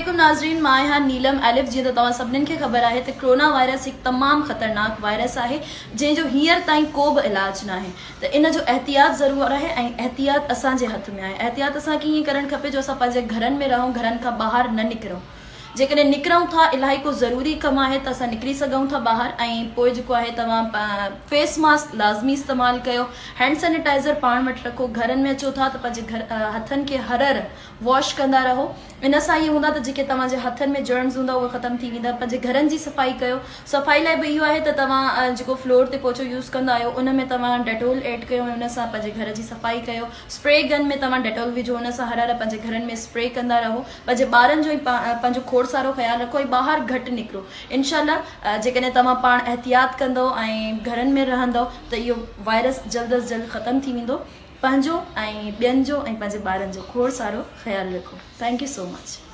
عليڪم ناظرين مان آهيان نيلم الف جيئن ته توهان سڀنين کي خبر آهي ته ڪرونا وائرس هڪ تمام خطرناڪ وائرس آهي جنهن جو هينئر تائين ڪو به علاج ناهي ته ان جو احتياط ضرور آهي ۽ احتياط اسان جي هٿ ۾ آهي احتياط اسان کي ائين ڪرڻ کپي جو اسان پنهنجي گهرن ۾ رهون گهرن کان ٻاهر نه نڪرون جيڪڏهن نڪرون ٿا الاهي ڪو ضروري ڪم آهي ته اسان نڪري سگهون ٿا ٻاهر ۽ پوء جيڪو آهي توهان فيس ماسڪ لازمي استعمال ڪيو هينڊ سينيٽائزر پاڻ وٽ رکو گهرن ۾ اچو ٿا ته پنهنجي گهر هٿن کي هر هر واش ڪندا رهو ان سان اهي هوندا ته جيڪي توهان جي هٿن ۾ جرمز هوندا اهي ختم ٿي ويندا پنهنجي گهرن جي صفائي ڪيو صفائي لاء به اهو آهي ته توهان جيڪو فلور تي پوچو يوز ڪندا آهيو ان ۾ توهان ڊيٽول ايڊ ڪيو ۽ ان سان پنهنجي گهر جي صفائي ڪيو اسپري گن ۾ توهان ڊيٽول وجهو ان سان هر هر پنهنجي گهرن ۾ اسپري ڪندا رهو پنهنجي ٻارن جو ۽ پنهنجو کوڙ سارو خيال رکو ۽ ٻاهر گهٽ نڪرو انشاء الله جيڪڏهن توهان پاڻ احتياط ڪندو ۽ گهرن ۾ رهندو ته اهو وائرس جلد از جلد ختم ٿي ويندو پنهنجو ۽ ٻين جو ۽ پنهنجي ٻارن جو کوڙ سارو خيال رکو thank you so much.